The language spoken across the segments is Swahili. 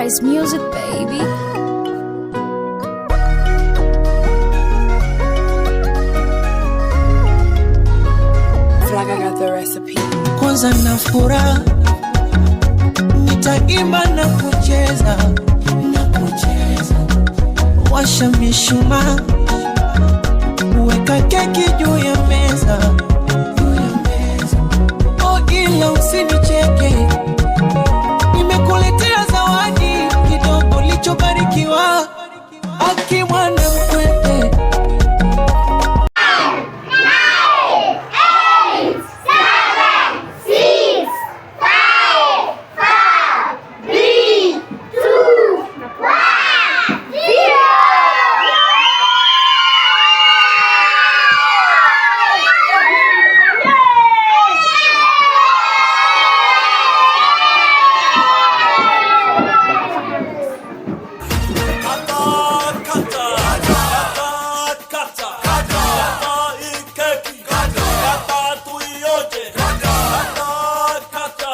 Nice music, baby. Flag, I got the recipe. Kwanza na furaha nitaimba na kucheza na kucheza, washa mishumaa, weka keki juu ya meza juu ya meza. Oh, ila usinicheke, nimekuletea zawadi kidogo lichobarikiwa, aki mwana mkwete. 8, 7, 6, 5, 4, 3, 2, 1, 0. Kata, kata, kata, kata, kata hii keki, kata tuionje, kata, kata.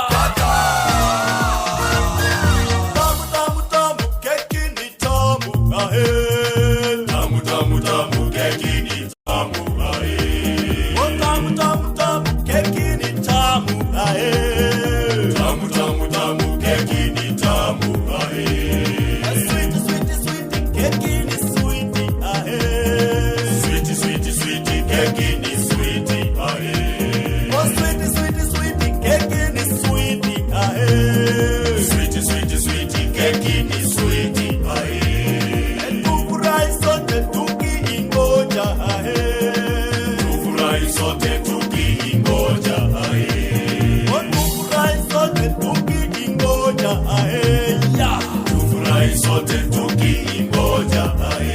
Tamu, tamu, tamu, keki ni tamu, ahe. Tamu, tamu, tamu, keki ni tamu, ahe. Oh, tamu, tamu, tamu, keki ni tamu, ahe. Tamu, tamu, tamu, keki ni tamu, ahe. Sweet, sweet, sweet, keki ni sweet, ahe. Sweet, sweet, sweet, keki ni sweet, ahe. Oh, sweet, sweet, sweet, keki ni sweet, ahe. Sweet, sweet, sweet, keki ni sweet, ahe. Tufurahi sote tukiingoja, ahe. Tufurahi sote tukiingoja, ahe. Oh, tufurahi sote tukiingoja, ahe. Yeah. Tufurahi sote tukiingoja, ahe.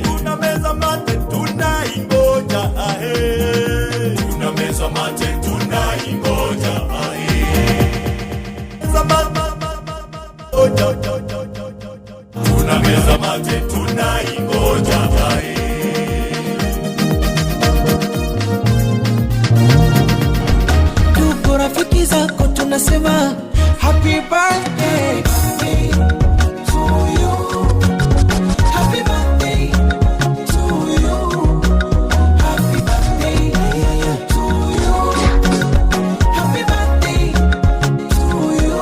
Tuna meza mate tunaingoja, ahe. Tuna meza mate tunaingoja, ahe. Meza oja, tuna meza mate tunaingoja, ahe. Tuko rafiki zako tunasema happy birthday to you. Happy birthday to you. Happy birthday to you. Happy birthday to you.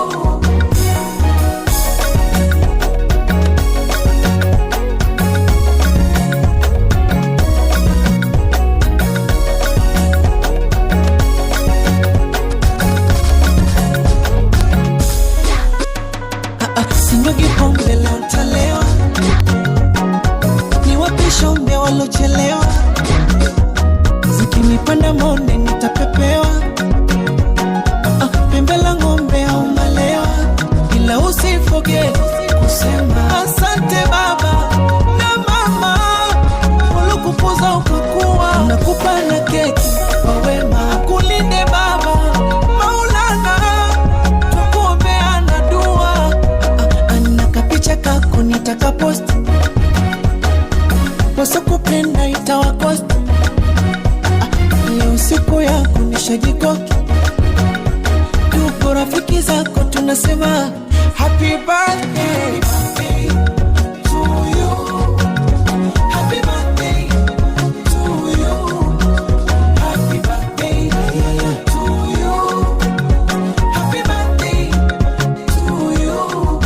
Ah, sinywi pombe leo ntalewa, niwape shombe walochelewa, zikinipanda monde nitapepewa. Ah, pembe la ng'ombe au malewa, ila usifoge kusema asante baba na mama waliokukuza ukakuwa, nakupa na keki kwa wema, akulinde baba Maulana, tukuombeana dua. Ana kapicha kako nitakapost, wasokupenda itawakost. Leo siku yako nishajikoki, tuko rafiki zako tunasema happy birthday to you. Happy birthday to you. Happy birthday to you. Happy birthday to you.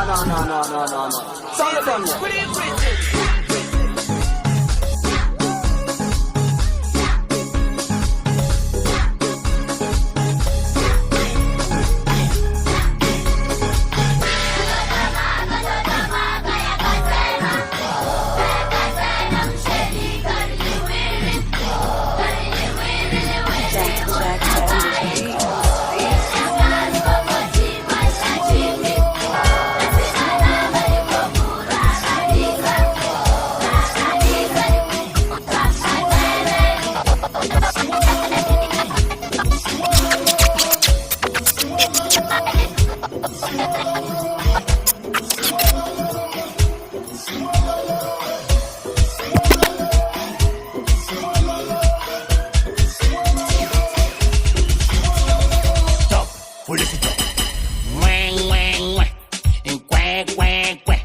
no, no, no, no, no, no. Sound it done yet. Jack, Jack, Jack. Stop. Pull it up. Mwah, mwah, mwah. And quack, quack, quack.